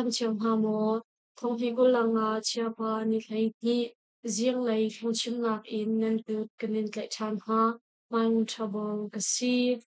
dam cio hnga maw? Thawnghi 25 Chiapa ni 12 zinglei phungchimnak in nan kut kan in tlaih ṭhan hnga. Hmang ṭha bawng ka si.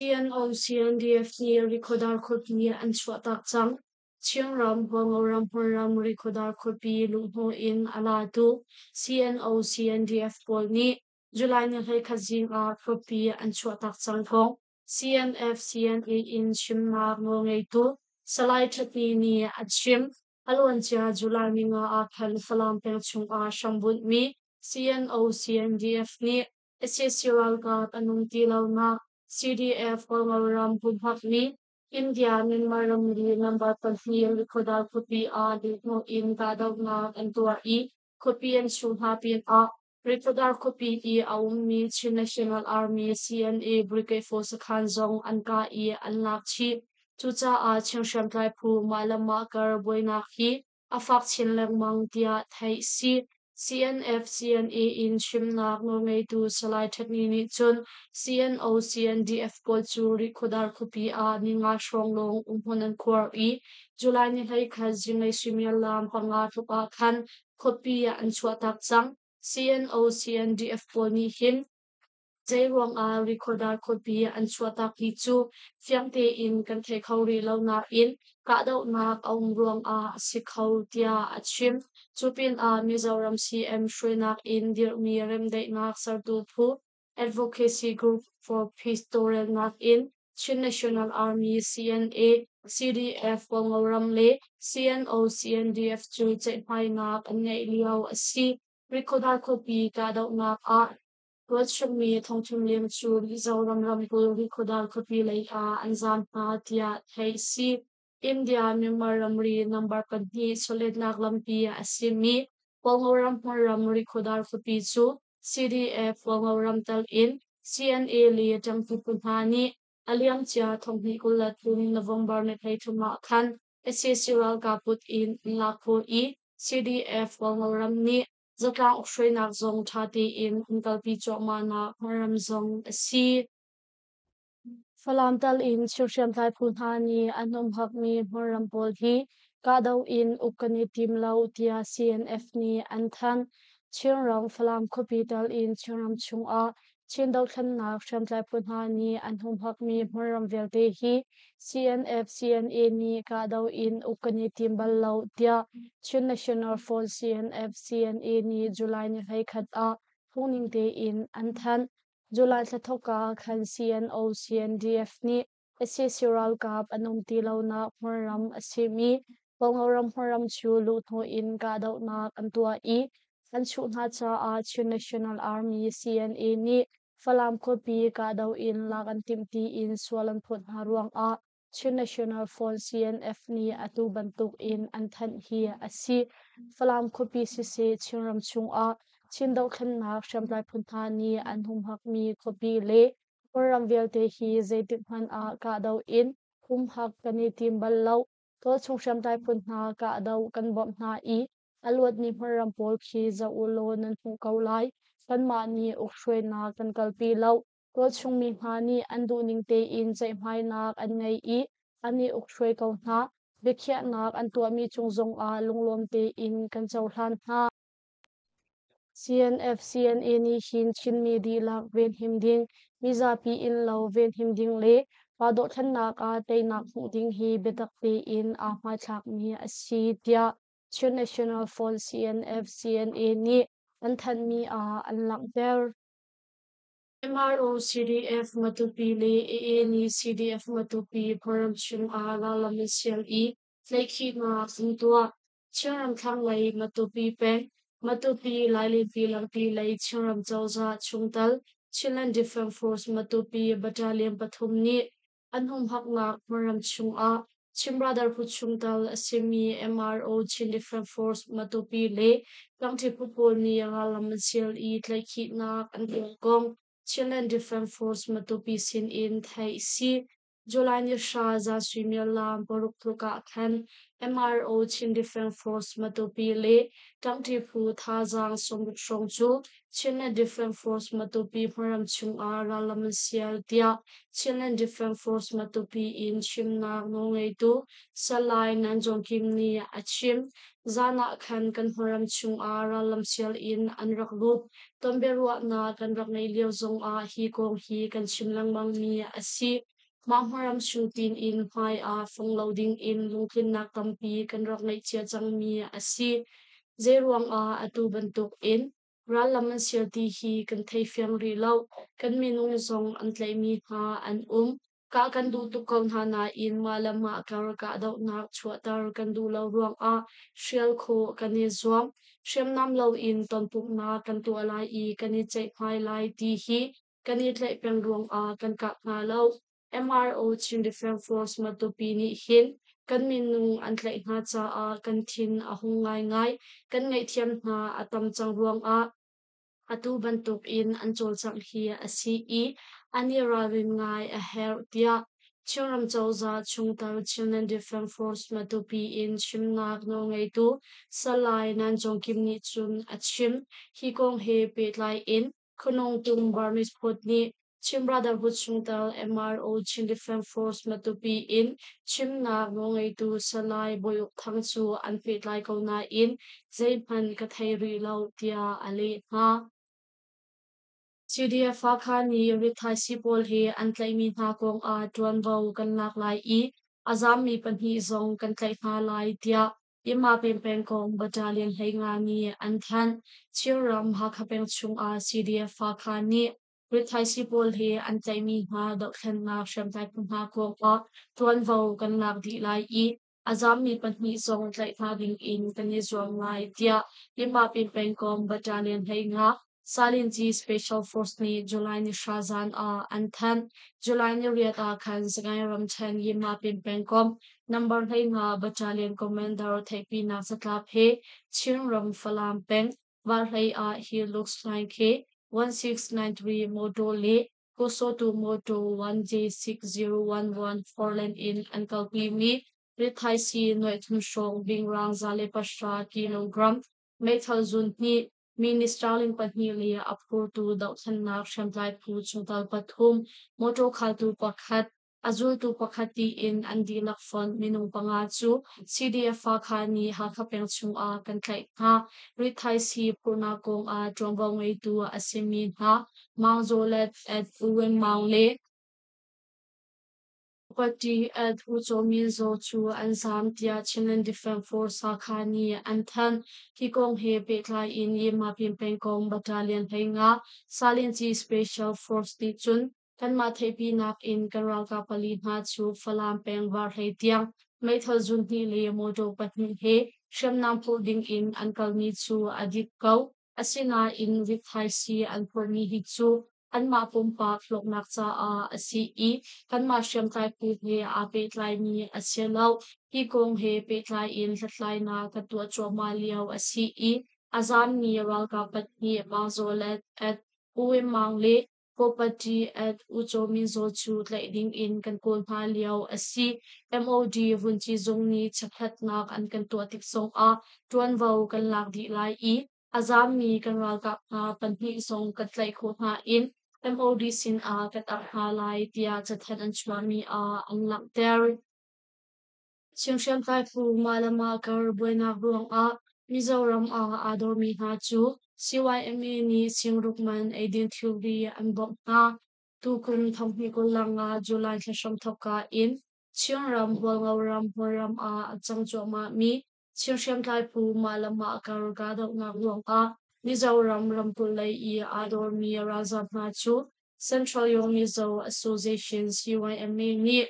CNO-CNDF nih Rikhodar khuapi an chuahtak cang. Chinram, Hualngoram hmunram Rikhodar khuapi luhhnawh in a latu CNO-CNDF pawl nih July ni 21 zing ah khuapi an chuahtak cang kong CNF-CNA in chimnak nawlngeitu Salai Ṭhatni nih a chim. A luancia July ni nga ah khan Falam peng chungah hrambunhmi CNO-CNDF nih sac ralkap an um ti lonak CDF Kawlram humhakmi India Myanmar ramri number pahnih Rikhodar khuapi ah lehhmawh in kahdohnak an tuah i khuapi an chuh hna pinah Rikhodar khuapi i a ummi Chin National Army CNA Brigade 4 sakhan zong an kah i an lak chih. Cucaah Chin hriamtlai phu mah le mah kar buainak hi a fak chin lengmang tiah theih si. CNF CNA in chimnak nawlngeitu Salai Ṭhatni nih cun CNO CNDF pawl cu Rihkhawdar khuapi ah ninga hrawng lawng umhmun an khuar i July ni 21 zinglei suimilam panga tluk ah khan khuapi an chuahtak cang. CNO CNDF pawl nih hin Zeiruangah Rikhodar khuapi an chuahtak ti cu fiang tein kan thei kho rih lo nain kahdohnak a um ruangah a si kho tiah a chim. Cu pinah Mizoram CM hruainak in dirhmi remdaihnak sertu phu Advocacy Group for Peace tawlrelnak in Chin National Army CNA, CDF Kawlngoram le CNO CNDF cu ceihmainak an ngeih lio a si. Rikhodar khuapi kahdohnak ah Ruatchungmi thongthum leng cu Mizoram ramkulh Rikhodar khuapi lei ah an zaam hna tiah theih a si. India Myanmar ramri number pahnih chawletnak lampi a simi Kawlngoram hmunram Rikhodar khuapi cu CDF Kawlngoram tal in CNA le ṭangpi phu hna nih a liamcia 2023 November ni 33 ah khan sac ralkap kut in an lak khawh i CDF Kawlngoram nih Zatlang ukhruainak zong ṭha tein an kalpi cuahmahnak hmunram zong a si. Falam tal in Chin hriamtlai phu hna nih an humhakmi hmunram pawl hi kahdoh in uk kan i tim lo tiah CNF nih an thanh. Chinram Falam khuapi tal in Chinram chungah Chin dohthlennak hriamtlai phu hna nih an humhakmi hmunram vialte hi CNF CNA nih kahdoh in uk kan i tim bal lo tiah Chin National Front CNF CNA nih July ni 21 ah phungning tein an thanh. July thla thawkka khan CNO CNDF nih sac ralkap an um ti lonak hmunram a simi Kawlngoram hmunram cu luhhnawh in kahdohnak an tuah i an chuh hna caah Chin National Army CNA nih Falam khuapi kahdoh in lak an timh tiin sual an phawt hna ruangah Chin National Front CNF nih atu bantuk in an thanh hi a si. Falam khuapi siseh Chinram chungah Chin dohthlennak hriamtlai phun hna nih an humhakmi khuapi le Kawlram vialte hi zeitik hmanh ah kahdoh in humhak kan i tim bal lo. Tualchung hriamtlai phun hna kahdoh kan bawmh hna i a luatmi hmunram pawl khi zoh u law nan hmuh ko lai. Kanmah nih ukhruainak kan kalpi lo. Tualchung mi hna nih an duhning tein ceihmainak an ngei i an i ukhruai ko hna. Biakhiahnak an tuahmi cung zongah lunglawm tein kan cohlan hna. CNF-CNA nih hin Chinmi dihlak venhim ding, mizapi innlo venhim ding le pa dohthlennak ah teinak hmuh ding hi biatak tein aa hmaithlakmi a si tiah Chin National Front CNF-CNA nih an thanhmi ah an langhter. MRO CDF Matupi le AA nih CDF Matupi Forum chungah rallam an sial i tlaihkhihnak an tuah. Chinram thlanglei Matupi peng, Matupi Lailipi lampi lei Chinram cozah chungtel Chinland Defence Force Matupi Battalion pathum nih an humhaknak hmunram chungah Chin Brotherhood chungtel a simi MRO Chin Defence Force Matupi le tlangṭhi phu pawl nih rallam an sial i tlaihkhihnak an tuah kong Chinland Defence Force Matupi sinin theih a si. July ni hra zan suimilam 6 tluk ah khan MRO Chin Defense Force Matupi le ṭangṭi phu thazaang 60 hrawng cu Chinland Defense Force Matupi hmunram chungah rallam an sial tiah Chinland Defense Force Matupi in chimnak nawlngeitu Salai Nan Jong Kim nih a chim. Zan ah khan kan hmunram chungah rallam sial in an rak lut. Tonbiaruahnak kan rak ngeih lio zongah hi kong hi kan chim lengmangmi a si. Mah hmunram chung tin in hmai ah fong lo dingin lungtlinnak tampi kan rak ngeih cia cangmi a si. Zeiruangah atu bantukin rallam an sial ti hi kan thei fiang rih lo. Kan minung zong an tlaihmi hna an um. Kah kan duh tuk ko hna nain mah le mah kar kahdohnak chuahter kan duh lo ruangah hrial khawh kan i zuam. Hriamnam loin tonpumhnak kan tuah lai i kan i ceihmai lai ti hi kan i tlaih peng ruangah kan kap hna lo. MRO Chin Defense Force Matupi nih hin kan minung an tlaih hna caah kan thin a hung ngaingai. Kan ngaihthiam hna a tam cang ruangah atu bantukin an cawlcangh hi a si i an i ralrin ngai a herh tiah Chinram cozah chungtel Chinland Defense Force Matupi in chimnak nawlngeitu Salai Nan Jong Kim nih cun a chim. Hi kong he pehtlai in Khonongtung Burmese Phut nih Chin Brotherhood chungtel MRO Chin Defense Force Matupi in chimnak nawlngeitu Salai Bawi Uk Thang cu an pehtlai ko nain zeihmanh ka thei rih lo tiah a leh hna. CDF Hakha nih rithaisii pawl he an tlaihmi hna kong ah ṭuanvo kan lak lai i a zaammi pahnih zong kan tlaih hna lai tiah Yinmapin pengkomh Battalion 15 nih an thanh. Chinram Hakha peng chungah CDF Hakha nih rithaisii pawl he an tlaihmi hna dohthlennak hriamtlai phu hna kongah ṭuanvo kan lak dih lai i a zaammi pahnih zong tlaih hna ding in kan i zuam lai tiah Yinmapin pengkomh Battalion 15 Salinci Special Force nih July ni 3 zan ah an thanh. July ni 8 ah khan Sagaing ramṭhen Yinmapin pengkomh Number 15 Battalion Commander theihpinak catlap he Chinram Falam peng Varhlei ah Hilux 9K 1693 motor le Kosotu motor 1J6011 four-lane in an kalpimi rithaisii nuaithum hrawng bingrang 110 kilogram meithal zun hnih mini sterling pahnih le a phurtu dohthlennak hriamtlai phu chungtel pathum motor khaltu pakhat a zultu pakhat tiin an dihlak fonh minung panga cu CDF Hakha nih Hakha peng chungah kan tlaih hna. Rithaisii phurhnak kong ah ṭuanvo ngeitu a simi hna Maung Zaw Let at U Win Maung le Upati at U Caw Min Zaw cu an zaam tiah Chinland Defense Force Hakha nih an thanh. Hi kong he pehtlai in Yinmapin pengkomh Battalion 15 Salinci Special Force nih cun kanmah theihpinak in kan ralkap pali hna cu Falam peng Varhlei tiang meithal zun hnih le motor pahnih he hriamnam phurh ding in an kalmi cu a dik ko. Asinain rithaisii an phurhmi hi cu anmah pumpak hlawknak caah a si i kanmah hriamtlai phu he aa pehtlaimi a si lo. Hi kong he pehtlai in hlathlainak kan tuah cuahmah lio a si i a zaammi ralkap pahnih Maung Zaw Let at U Win Maung le Property at U Caw Min Zaw cu tlaih ding in kan kawl hna lio a si. MOD vunci zung nih chekhlatnak an kan tuah tik zongah ṭuanvo kan lak dih lai i a zaammi kan ralkap hna pahnih zong kan tlaih khawh hna in MOD sin ah kan ap hna lai tiah cathanh an chuahmi ah an langhter. Chin hriamtlai phu mah le mah kar buainak ruangah Mizoram ah aa dormi hna cu CYMA nih singruk man eidin thilri an bawmh hna. Tukum thonghnih 25 July thla hramthawkka in Chinram, Hualngoram, Hmualram ah a cang cuahmahmi Chin hriamtlai phu mah le mah kar kahdohnak ruangah Mizoram ramkulh lei i aa dormi ralzaam hna cu Central Young Mizo Association CYMA nih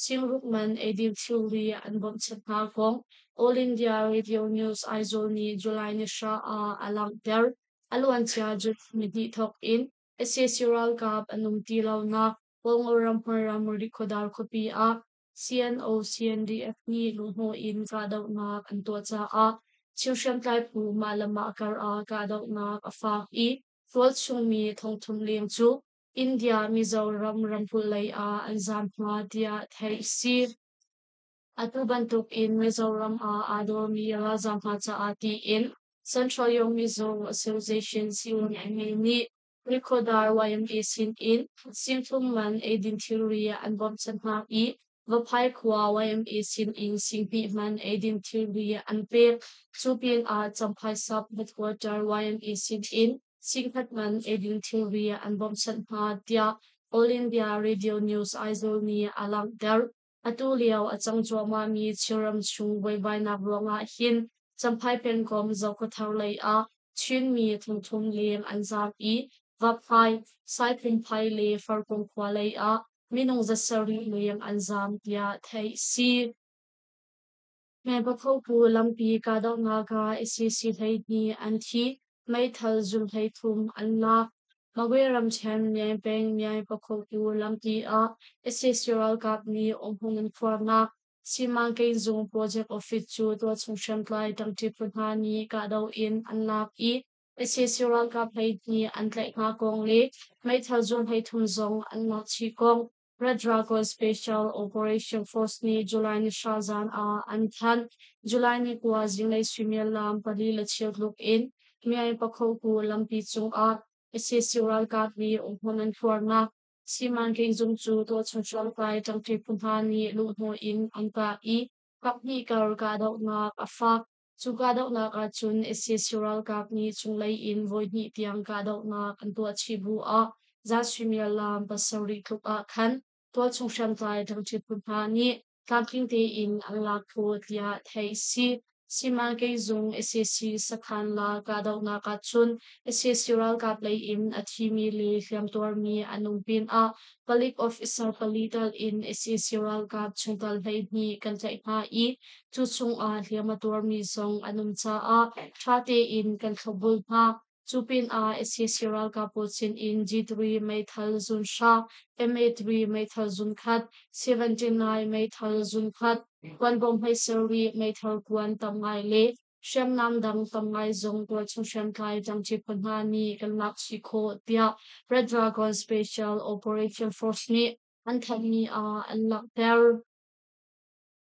Singruk man eidin thilri an bawmhchanh hna kong All India Radio News Aizawl nih July ni 3 ah a langhter. A luancia June nihnih thawk in sac ralkap an um ti lonak Kawlram hmunram Rihkhawdar khuapi ah CNO CNDF nih luhhnawh in kahdohnak an tuah caah Chin hriamtlai phu mah le mah kar ah kahdohnak a fak i tualchung mi thongthum leng cu. India Mizoram ramkulh lei ah an zaam hna tiah theih a si. Atu bantuk in Mizoram ah aa dawrmi ralzaam hna caah tiin Central Young Mizo Association CYMA nih Rikhodar YMA sin in singthum man eidin thilri an bawmchan hna i Vaphai khua YMA sin in singhnih man eidin thilri an pek. Cu pinah Champhai Sub Headquarter YMA sin in singkhat man eidin thilri an bawmchanh hna tiah All India Radio News Aizawl nih a langhter. Atu lio a cang cuahmahmi Chinram chung buaibainak ruangah hin Champhai pengkomh Zokhawthar lei ah Chinmi thongthum leng an zaam i Vaphai, Saiphungphai le Farkung khua lei ah minung 700 leng an zaam tiah theih si. Hmepakhopu lampi kahdohnak ah sac 12 an thi, meithal zun 33 an lak. Magwe ramṭhen Myaing peng Myaing Pakhoku lampi ah sac ralkap nih umhmun an khuarnak Simankein zung project office cu tualchung hriamtlai ṭangṭi phu hna nih kahdoh in an lak i sac ralkap 12 an tlaih hna kong le meithal zun 33 zong an lak chih kong Red Dragon Special Operation Force nih July ni 10 zan ah an thanh. July ni 9 zinglei suimilam 4:15 tluk in Myaing Pakhoku lampi cungah sac ralkap nih umhmun an khuarnak Simanking zung cu tualchung hriamtlai ṭangṭi phu hna nih luhhnawh in an kah i kaphnih kar kahdohnak a fak. Cu kahdohnak ahcun sac ralkap nih cunglei in voihnih tiang kahdohnak an tuah chih bu ah zan suimilam 7 tluk ah khan tualchung hriamtlai ṭangṭi phu hna nih tlamtling tein an lak khawh tiah theih a si. Simankeih zung sac sakhan la kahdohnak ahcun sac ralkap lei in a thimi le hliamtuarmi an um pinah palik officer pali tal in sac ralkap chungtel 12 kan tlaih hna i cu chungah hliam a tuarmi zong an um caah ṭha tein kan thlopbul hna. Cu pinah sac ralkap pawl sinin G3 meithal zun hra, MA3 meithal zun khat, 79 meithal zun khat, kuanbawm hmeisarih meithal kuan tam ngai le hriamnam dang tam ngai zong tualchung hriamtlai ṭangṭi phu hna nih kan lak chih khawh tiah Red Dragon Special Operation Force nih an thanhmi ah an langhter.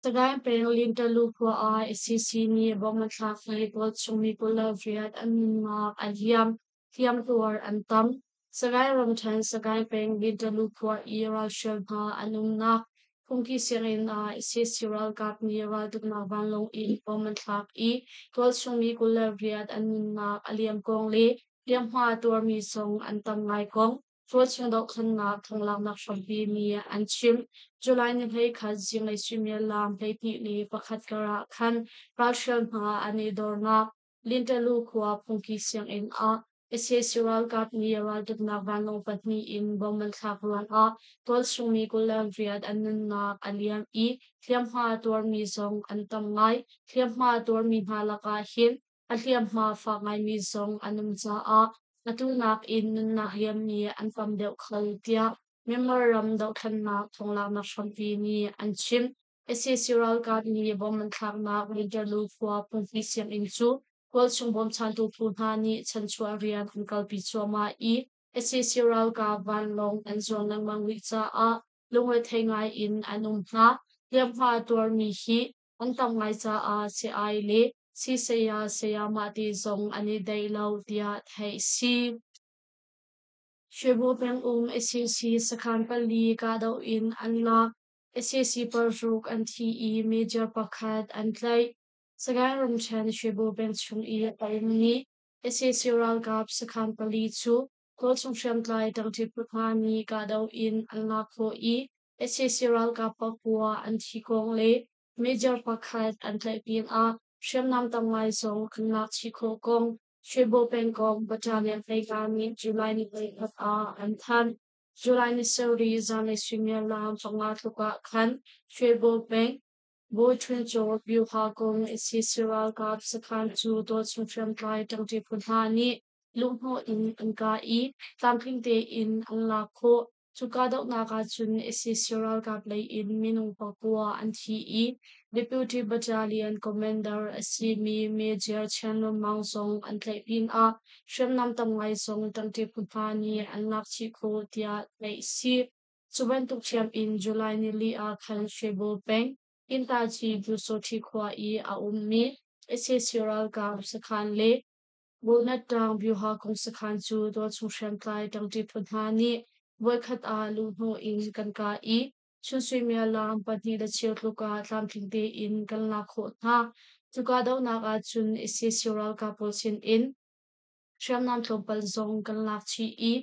Sagaing peng Lintalu khua ah sac nih bomb an thlak i tualchung mi 28 an nunnak a liam, hliamtuar an tam. Sagaing ramṭhen Sagaing peng Lintalu khua i ralhrial hna an umnak phungki sianginn ah sac ralkap nih raltuknak vanlawng in bomb an thlak i tualchung mi 28 an nunnak a liam kong le hliamhma tuarmi zong an tam ngai kong Tualchung dohthlennak thonglaknak hrampi nih an chim. July ni 11 zinglei suimilam 12:15 kar ah khan ralhrial hna an i dornak Lintalu khua phungki sianginn ah sac ralkap nih raltuknak vanlawng pahnih in bomb an thlak ruangah tualchung mi 28 an nunnak a liam i hliamhma tuarmi zong an tam ngai. Hliamhma tuarmi hna lakah hin a hliamhma fak ngaimi zong an um caah atu nakin nunnak liammi an tam deuh kho tiah Myanmar ram dohthlennak thonglaknak hrampi nih an chim. Sac ralkap nih bomb an thlaknak Winterlu khua phungki sianginn cu tualchung bawmchantu phu hna nih chanchuah rian an kalpi cuahmah i sac ralkap vanlawng an zuang lengmang rih caah lungrethei ngai in an um hna. Hliamhma tuarmi hi an tam ngai caah si-ai le sii-saya sayamah ti zong an i daih lo tiah theih a si. Shwebo pengum sac sakhan pali kahdoh in an lak. Sac 6 an thi i major pakhat an tlaih. Sagaing ramṭhen Shwebo peng chung i a ummi sac ralkap sakhan pali cu tualchung hriamtlai ṭangṭi phu hna nih kahdoh in an lak khawh i sac ralkap pakua an thi kong le major pakhat an tlaih pinah hriamnam tam ngai zong an lak chih khawh kong Shwebo pengkomh battalion 15 nih July ni 21 ah an thanh. July ni 7 zanlei suimilam 5 tluk ah khan Shwebo peng Bawi Ṭhun Caw Pyuha kong sac ralkap sakhan cu tualchung hriamtlai ṭangṭi phu hna nih luhhnawh in an kah i tlamtling tein an lak khawh. Cu kahdohnak ahcun sac ralkap lei in minung pakua an thi i Deputy Battalion Commander a simi Major Chian Lun Maung zong an tlaih pinah hriamnam tam ngai zong ṭangṭi phu hna nih an lak chih khawh tiah theih a si. Cu bantuk ṭhiam in July nili ah khan Shwebo peng Intaci Pyusawṭhi khua i a ummi sac ralkap sakhan le Bonat-ṭang Byuha-kung sakhan cu tualchung hriamtlai ṭangṭi phu hna nih voikhat ah luhhnawh in kan kah i chun suimilam 2:15 tluk ah tlamtling tein kan lak khawh hna. Cu kahdohnak ahcun sac ralkap pawl sinin hriamnam tlawmpal zong kan lak chih i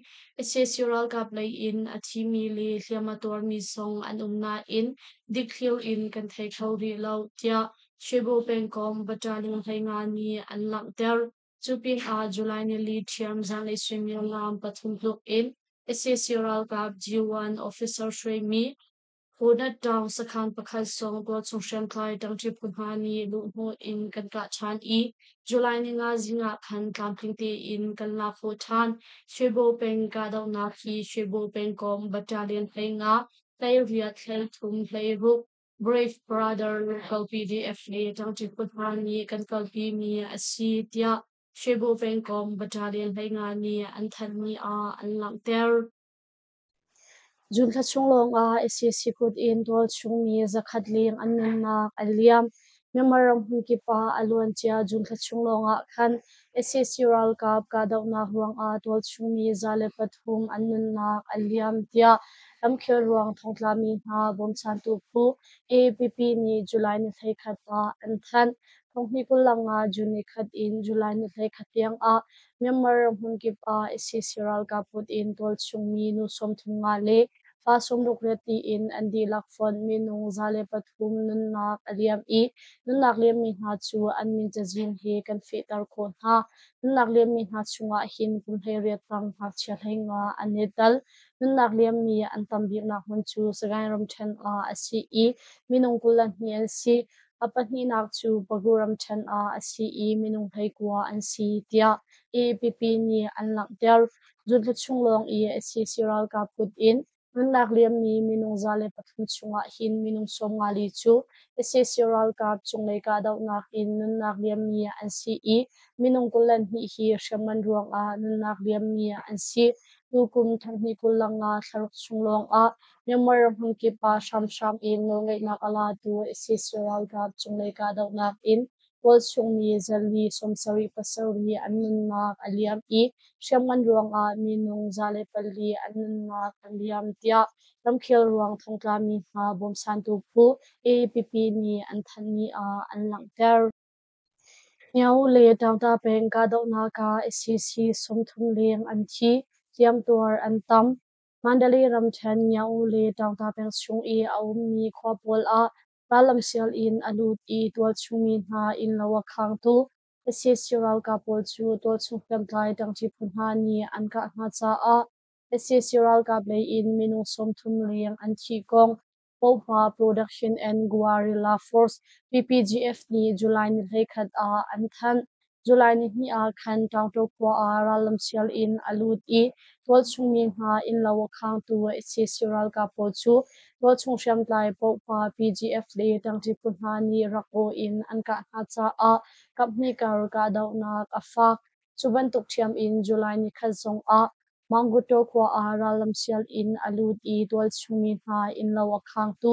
sac ralkap lei in a thimi le hliam a tuarmi zong an um nain dikthlir in kan thei kho rih lo, tiah Shwebo pengkomh Battalion 15 nih an langhter. Cu pinah July nili ṭhiam zanlei suimilam 3 tluk in sac ralkap G1 officer hruaimi Bonat-ṭaung sakhan pakhat zong tualchung hriamtlai ṭangṭi phu hna nih luhhnawh in kan kah ṭhan i July 5 zing ah khan tlamtling tein kan lak khawh ṭhan. Shwebo peng kahdohnak hi Shwebo pengkomh Battalion 15, 18, 33, 16, Brave Brother Local PDF le ṭangṭi phu hna nih kan kalpimi a si, tiah Shwebo pengkomh Battalion 15 nih an thanhmi ah an langhter. June thla chung lawngah sac kut in tualchung mi 100 leng an nunnak a liam. Myanmar ram hmunkip ah a luancia June thla chung lawngah khan sac ralkap kahdohnak ruangah tualchung mi 103 an nunnak a liam tiah ramkhel ruang thongtlami hna bawmchantu phu AAPP nih July ni 11 ah an thanh. 2025 June ni 1 in July ni 11 tiangah Myanmar ram hmunkip ah sac ralkap kut in tualchung mi nu 35 le fa 68 tiin an dihlak fonh minung 103 nunnak a liam i nunnak liammi hna cu an min cazin he kan fehter khawh hna. Nunnak liammi hna chungah hin kum 18 tang ngakchia 15 an i tel. Nunnak liammi an tam biknak hmun cu Sagaing ramṭhen ah a si i minung 22 an si. A pahnihnak cu Pagu ramṭhen ah a si i minung 19 an si, tiah AAPP nih an langhter. June thla chung lawng i sac ralkap kut in nunnak liammi minung 103 chungah hin minung 54 cu sac ralkap cunglei kahdohnak in nunnak liammi an si i minung 22 hi hriamngan ruangah nunnak liammi an si. Tukum 2025 thlaruk chung lawngah Myanmar hmunkip ah hramhram in nawlngeihnak a latu sac ralkap cunglei kahdohnak in tualchungmi zali 77 an nunnak a liam i hriamngan ruangah minung 104 an nunnak a liam tiah ramkhel ruang thongtlami hna bawmchantu phu AAPP nih an thanhmi ah an langhter. Myo le Taungta peng kahdohnak ah sac 30 leng an thi, hliamtuar an tam. Mandalay ramṭhen Myo le Taungta peng chung i a ummi khua pawl ah rallam sial in a lut i tualchung mi hna innlo a khangtu sac ralkap pawl cu tualchung hriamtlai ṭangṭi phu hna nih an kah hna caah sac ralkap lei in minung 30 leng an thih kong Pohma Production and Guerrilla Force PPGF nih July ni 11 ah an thanh. July 2 ah khan Taungtaw khua ah rallam sial in a lut i tualchung mi hna innlo a khangtu sac ralkap pawl cu tualchung hriamtlai pohpa PGF le ṭangṭi phu hna nih rak aw in an kah hna caah kaphnih kar kahdohnak a fak. Cu bantuk ṭhiam in July 1 zongah Manguttaw khua ah rallam sial in a lut i tualchung mi hna innlo a khangtu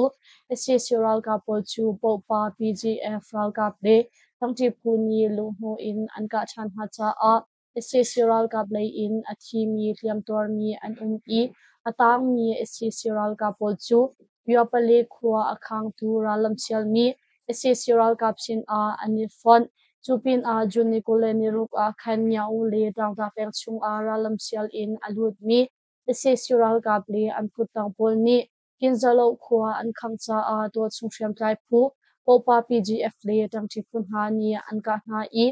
sac ralkap pawl cu pohpa PGF ralkap le ṭangṭi phu nih luhhnawh in an kah ṭhan hna caah sac ralkap lei in a thimi hliamtuarmi an um i a tangmi sac ralkap pawl cu Pyapale khua a khangtu rallam sialmi sac ralkap sinah an i fonh. Cu pinah June ni 26 ah khan Myaung le Tlangtla peng chungah rallam sial in a lutmi sac ralkap le an kuttang pawl nih Kinzalo khua an khangh caah tualchung hriamtlai phu Popa PGF le ṭangṭi phu hna nih an kah hna i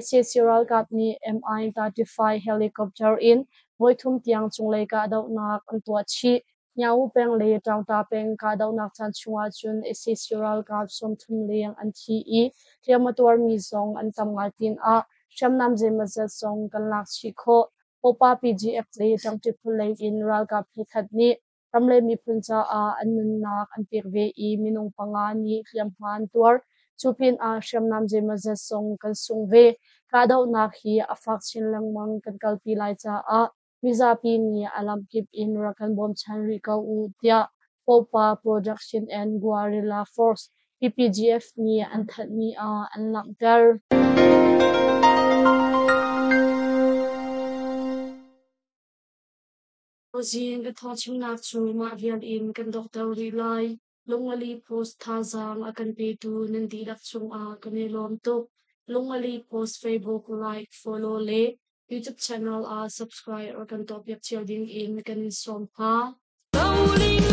sac ralkap nih Mi-35 helicopter in voithum tiang cunglei kahdohnak an tuah chih. Nyaung peng le Taungta peng kahdohnak caan chungah cun sac ralkap 30 leng an thi i hliam a tuarmi zong an tam ngai pinah hriamnam zeimawzat zong kan lak chih khawh. Popa PGF le ṭangṭi phu lei in ralkap 11 nih Ram le miphun caah an nunnak an pek ve i minung panga nih hliamhma an tuar. Cu pinah hriamnam zeimawzat zong kan sung ve. Kahdohnak hi a fak chin lengmang kan kalpi lai caah mizapi nih a lamkip in rak kan bawmchan rih ko u tiah Popa Production and Guerrilla Force PPGF nih an thanhmi ah an langhter. Tuzing ka thawngchimnak cu mah vial in kan donghter rih lai. Lungali Post thazaang a kan petu nan dihlak cungah kan i lawm tuk. Lungali Post Facebook like, follow le YouTube channel ah subscribe rak kan tuahpiak cio ding in kan in sawm hna.